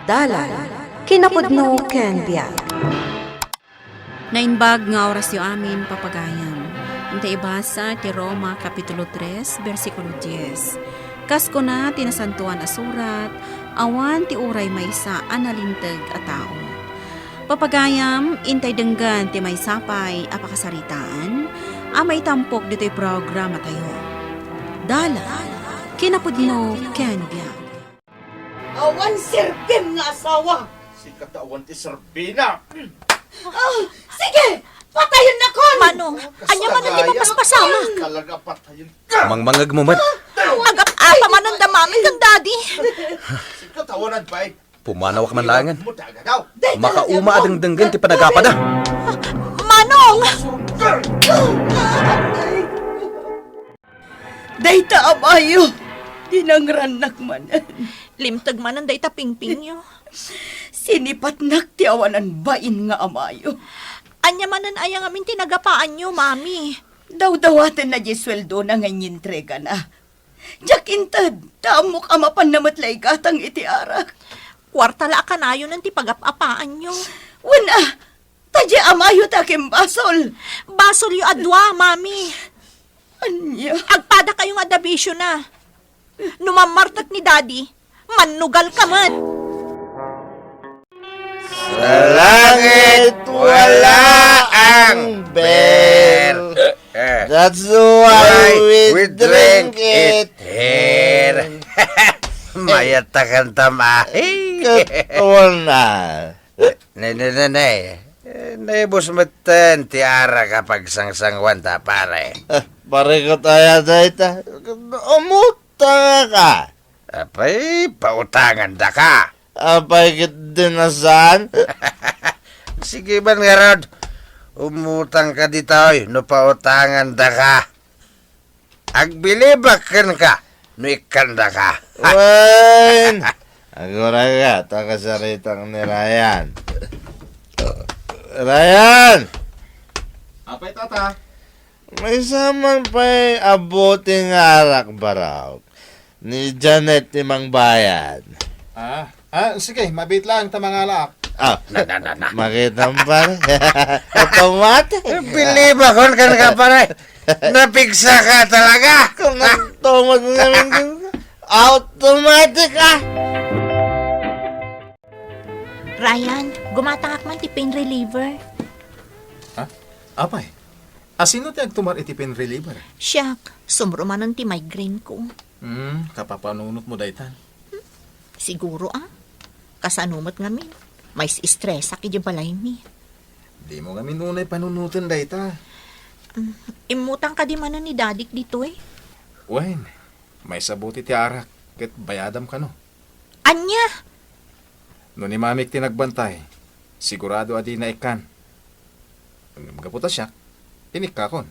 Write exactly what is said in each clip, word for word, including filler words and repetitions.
Dalan, kinapudno ken biag. Naimbag nga orasyo amin, papagayam. Inta ibasa ti Roma Kapitulo tres, bersikulo dies. Kas kuna ti Nasantoan a Surat, awan ti uray maysa a nalinteg a tao. Papagayam, intay denggen ti maysa pay a pakasaritaan a maitampok ditoy programatayo. Dalan, kinapudno ken biag. Awan serbim nga asawa. Sika ta awan ti serbina. Ah, sige, patayennakon. Manong, ania man ti mapaspasamak? Talaga patayennakon. Mangmangeg mo met. Agap-apa manen da Mami ken Daddy. Sika ta awan bay. Pumanawak man laengen. Makauma a dengdenggen ti panagapada. Manong! Dayta amayo, dinangrannak manen. Limteg manen dayta pingpingyo. Sinipatnak ti awanan bain nga amayo. Ania manen aya ngamin ti nagapaanyo, Mami? Dawdawatenna diay sueldona nga inintregana. Diak inted, ta ammok a mapanna met la igatang iti arak. Kuarta la a kanayonen ti pagap-apaanyo. Wen a, ta diay amayo ti akimbasol. Basolyo a dua, Mami. Ania? Agpadakayo nga adda bisiona. No mammartek ni Daddy, mannugalka met. Sa langit, wala ang beer. That's why we drink it here. Mayat ta kanta, Mami. Ket wala. Ne, ne, ne, ne. Eh, naibus metten ti arak a pagsangsanguanta, pare. Eh, pare, ket aya dayta? Umutang ka. Apay, pautangandaka. Apay, ket di na saan? Sige man ngarud, umutangka ditoy no pautangandaka. Agbilibak kenka no ikkandaka. Wen, agurayka ta kasaritak ni Ryan. Ryan! Apay, tata? Maysa man pay a bote nga arak, barok. Ni Janet ti mangbayad. Ah, ah, sige, mabiit lang ta mangalaak. Ah, na, na, na, na. Makitam, pare. Automatic. Eh, bilibakon kenka, pare. Napigsa ka talaga. Kung nagtumod namin, automatic, ah. Ryan, gumatangak man ti pain reliever. Ha? Apay, asino ti agtumar iti pain reliever? Siak, sumro manen ti migraine ko. Hmm, kapapanunot mo daytan. Siguro, ah. Kasano met ngamin? Maistresak idiay balaymi. Dimo ngamin unay panunoten dayta. Mm, immutang kadi manen ni Dadik ditoy? Wen, maysa bote ti arak, ket bayadam kano. Ania? No ni Mamik ti nagbantay, sigurado a dina ikkan. Ngem gapu ta siak, inikkakon.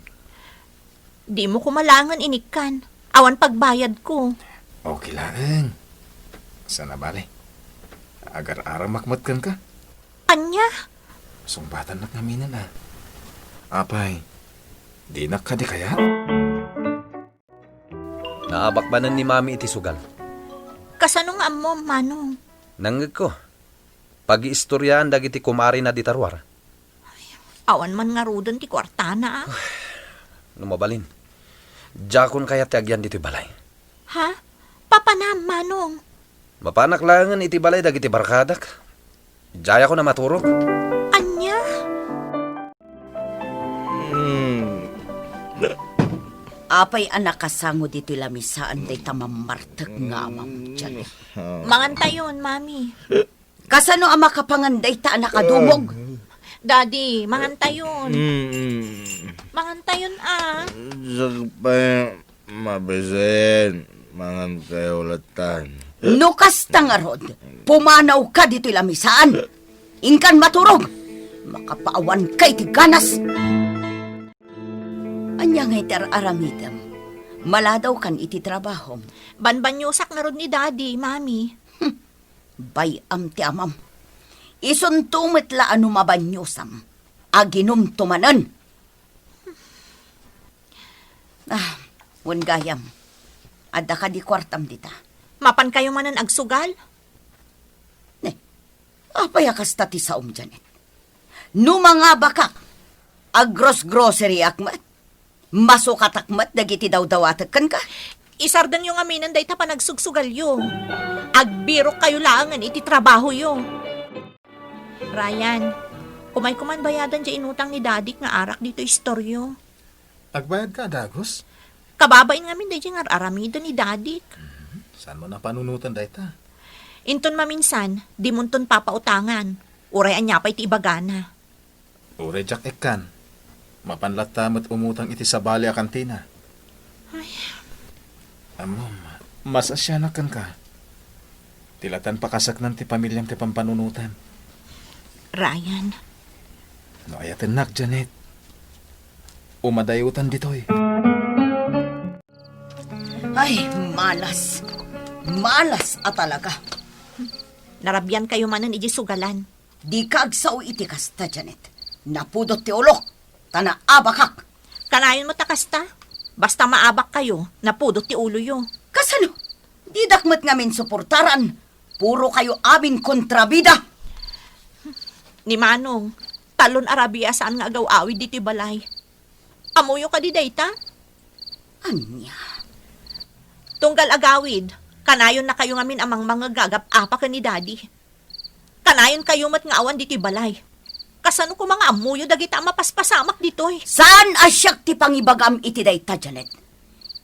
Dimo koma laengen inikkan. Awan pagbayadko. Okay laeng. Saan a bale. Agar-aramak met kenka. Ania? Sungbatannak ngaminen a. Apay, dinak kadi kayat? Naabak manen ni Mami iti sugal. Kasano nga ammom, Manong? Nangngegko. Pagiistoriaan dagiti kumarina dita ruar. Awan man ngaruden ti kuartana, a. No mabalin, diakon kayat ti agyan ditoy balay. Ha? Papanam, Manong? Mapanak laengen iti balay dagiti barkadak. Diayakon a maturog. Ania? Hmm. Apay a nakasango ditoy lamisaan dayta mammartek nga amam, Janet? Mangantayon, Mami. Kasano a makapangan dayta a nakadumog? Daddy, mangantayon. Mm, mm. Mangantayon, a. Diak pay mabisin, mangan kayo latan. No kasta ngarud, pumanawka ditoy lamisaan. Inkan maturog. Makapaawanka iti ganas. Ania ngay ti ar-aramidem? Maladawkan iti trabahom? Banbanyosak ngarud ni Daddy, Mami. Bay-am ti amam. Isunto met la a no mabanyosam, aginumto manen. Ah, wen gayam, adda kadi kuartam dita? Mapankayo manen agsugal? Ne, Apay a kasta ti saom, Janet? No mangabakak, aggrosgroceryak met, masukatak met dagiti dawdawatek kenka. Isardengyo ngaminen dayta panagsugsugalyo. Agbirokkayo laengen iti trabahoyo. Ryan, umayko man bayadan diay inutang ni Dadik nga arak ditoy istoryo. Agbayadka a dagus? Kababain ngamin daydiay nga ar-aramiden ni Dadik. Mhm. Saanmo a panunoten dayta? Inton maminsan, dimonton papautangan. Uray ania pay ti ibagana. Uray diak ikkan, mapan latta met umutang iti sabali a kantina. Ay. Ammom, masasianak kenka. Ti latan pakasaknan ti pamiliam ti pampanunotam. Ryan. No ayatennak, Janet, umadayotan ditoy. Ay, malas. Malas a talaga. Narabiankayo manen idiay sugalan. Dika agsao iti kasta, Janet. Napudot ti ulok, ta naabakak. Kanayon met a kasta. Basta maabakkayo, napudot ti uloyo. Kasano? Didak met ngamin suportaran. Purokayo amin kontrabida. Ni Manong, talon a rabia a saan nga agaw-awid ditoy balay. Ammoyo kadi dayta? Ania? Tunggal agawid, kanayonnakayo ngamin a mangmangngegagap-apa ken ni Daddy. Kanayonkayo met nga awan ditoy balay. Kasano koma nga ammoyo dagita a mapaspasamak ditoy? Saan a siak ti pangibagam iti dayta, Janet?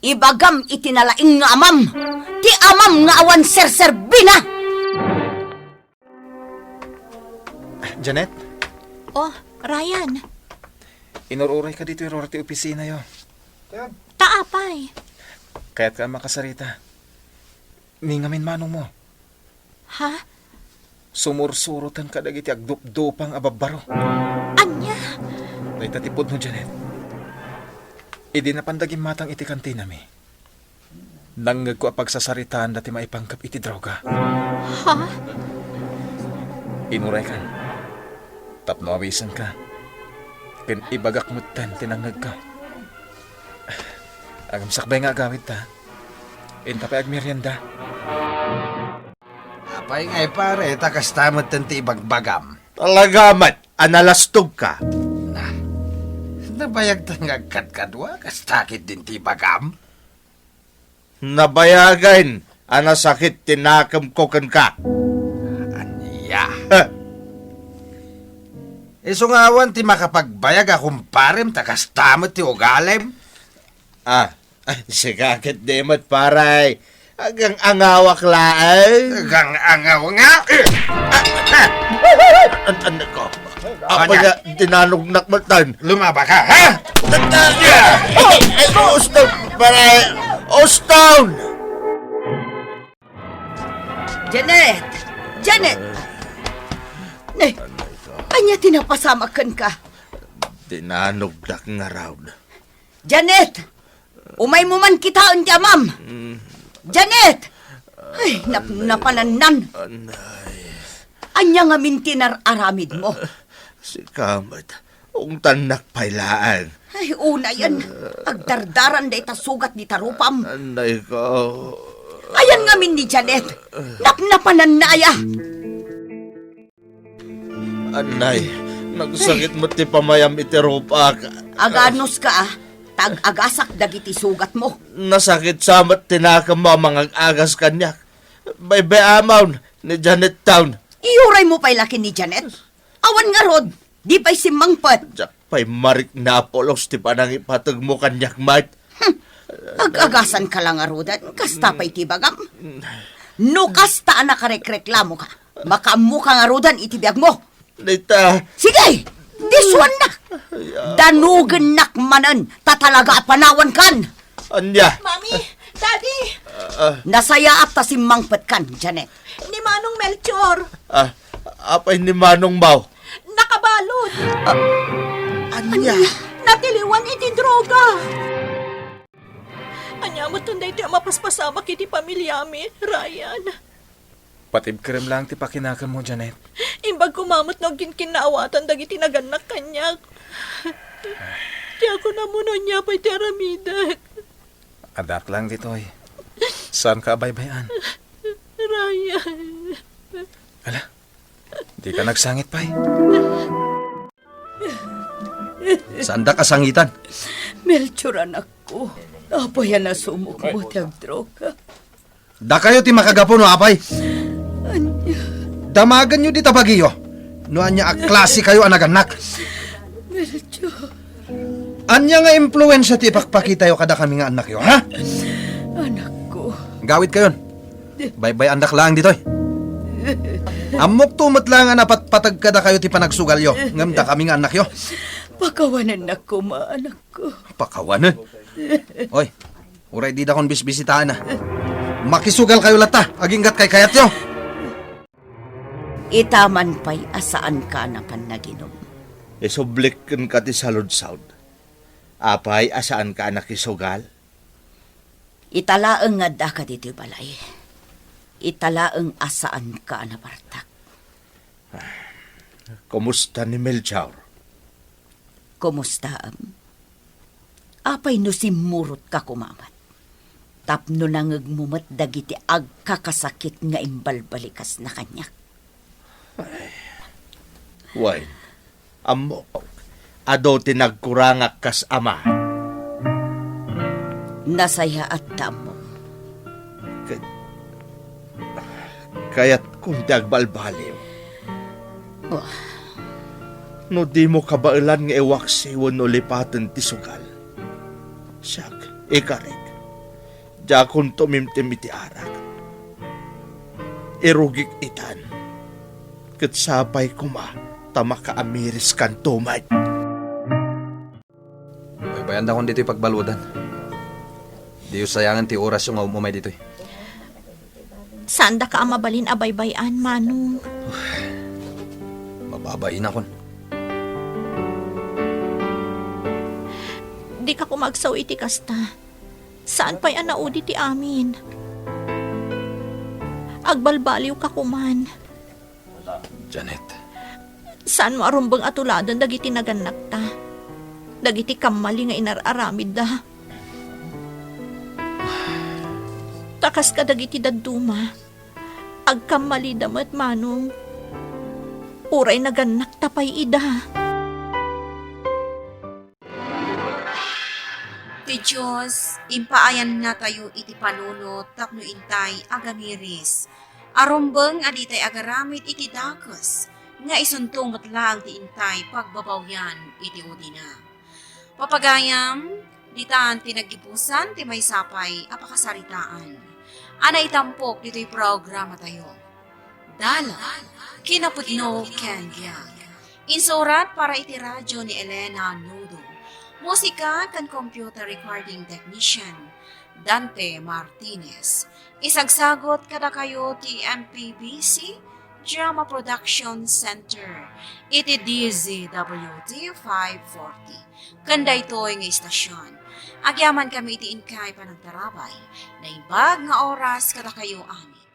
Ibagam iti nalaing nga amam. Ti amam nga awan serserbina! Janet? Oh, Ryan. Inur-uray ka ditoy rura ti opisinayo. Ta apay? Kayatka a makasarita. Ni ngamin manong mo. Ha? Sumursuroten kadagiti agdupdupang a babbaro. Ania? Dayta ti pudno, Janet. Idi napan dagimmatang iti kantinami, nangngegko a pagsasaritaanda ti maipangkep iti droga. Ha? Inuraykan tapno awisenka ken ibagak metten ti nangngegko. Agumsakbay nga agawidta. Inta pay agmerienda. Apay ngay, pare, ta kasta metten ti ibagbagam? Talaga met a nalastogka. Na, nabayagtan nga agkadkadua, kasta ketdin ti ibagam? Nabayagen a nasakit ti nakemko kenka. Ania? Heh. Isu nga awan ti makapagbayag a kumparem ta kasta met ti ugalem? Ah, Ay, sika ketdi met, pare. Agang-angawak laeng. Agang-angaw nga? An-, an-, ko. Apa Ania? Nga, dinanognak metten. Lumaba ka, ha? Ay, ay, uston, pare. Uston! Janet! Janet! Ne, ania ti napasamak kenka? Dinanogdak ngarud. Janet! Umaymo man kitaen ti amam! Mm. Janet! Ay, nap-, napanannan! Anay. Ania ngamin ti nar-aramidmo? Sika met, ungtannak pay laeng. Ay, unayen. Agdardaran dayta sugat ni tarupam. Anay ko. Ayan ngamin ni Janet. Napnapananna aya. Anay, nagsakit met ti pamayam iti rupak. Aganuska, ah. Tag-agasak dagiti sugatmo. Nasakit sa met ti nakemmo a mangag-agas kaniak. Baybay-amon ni Janet Town. Iyuraymo pay la ken ni Janet? Awan ngarud, di pay simmangpet. Diak pay marikna a pulos ti panangipategmo kaniak met. Hmm. Ag-agasanka la ngaruden, kasta pay ti bagam. No kasta a nakarekreklamoka, makaammoka ngaruden iti biagmo. Dita. Sige! Disuannak! Ay, ah. Danugennak manen, ta talaga a panawankan! Ania? Mami! Daddy! Ah. Nasayaat ta simmangpetkan, Janet. Ni Manong Melchor. Ah, apay ni Manong Mao? Nakabalud. Ah, ania? Natiliwan iti droga. Ania met daytoy a mapaspasamak iti pamiliami, Ryan? Patibkerem laeng ti pakinakemmo, Janet. Imbag koma met no agkinkinnaawatan dagiti nagannak kaniak. Diak ammo no ania pay ti aramidek. Addaak laeng ditoy. Saanka a baybay-an. Ryan. Ala, Dika nagsangit pay. Saandak a sangitan. Melchor, anakko, apay a nasumokmo ti agdroga? Dakayo ti makagapu no apay. Ania? Damagenyo dita bagiyo. No ania a klase kayo a nagannak. Melchor. Ania nga impluensia ti ipakpakitayo kadakami nga annakyo, ha? Anakko. Gawid kayon. Baybay-andak laeng ditoy. Ammok to met laeng a napatpateg kadakayo ti panagsugalyo, ngem dakami nga annakyo. Pakawanennak koma, anakko. Pakawanen? Oy, uray didakon bisbisitaen a. Makisugal kayo latta, aginggat kaykayatyo. Ita man pay a saanka a napan naginum. Isublik kenka ti saludsod. Apay a saanka a nakisugal? Ita laeng nga addaka ditoy balay. Ita laeng a saanka a nabartak. Kumusta ni Melchor? Kumustaem? Apay no simmurotka koma met? Tapno nangegmo met dagiti agkakasakit nga imbalbalikasna kaniak. Wen, ammok, adu ti nagkurangak kas ama. Nasayaat ta ammom. Kay-, kayatkon ti agbalbaliw. Oh. No dimo kabaelan nga iwaksi wenno lipaten ti sugal, siak, ikarik, diakon tumimtim iti arak. Irugik itan. Ket sapay koma ta makaamiriskanto met. Baybayandakon ditoy pagbaludan. Diyo sayangen ti orasyo nga um-umay ditoy. Saandaka a mabalin a baybay-an, Manong. Mababainakon. Dika koma agsao iti kasta. Saan pay a naudi ti amin. Agbalbaliwka koman. Janet. Saanmo a rumbeng a tuladen dagiti nagannakta, dagiti kammali nga inar-aramidda. Ta kas kadagiti dadduma, agkammalida met, Manong. Uray nagannakta pay ida. Ti Dios, impaayannatayo iti panunot tapno intay agamiris. Arumbeng a ditay agaramid iti dakes, nga isunto met laeng ti intay pagbabawian iti udina. Papagayam, ditan ti naggibusan ti maysa pay a pakasaritaan a naitampok ditoy programatayo. Dalaw, kinapudno ken biag. Insurat para iti radyo ni Elena Nudo. Musika ken computer recording technician, Dante Martinez. Isagsagot kadakayo ti M P B C Drama Production Center iti D Z W T five forty. Ken daytoy nga istasyon, agyamankami iti inkay panagtarabay. Naimbag nga oras kadakayo amin.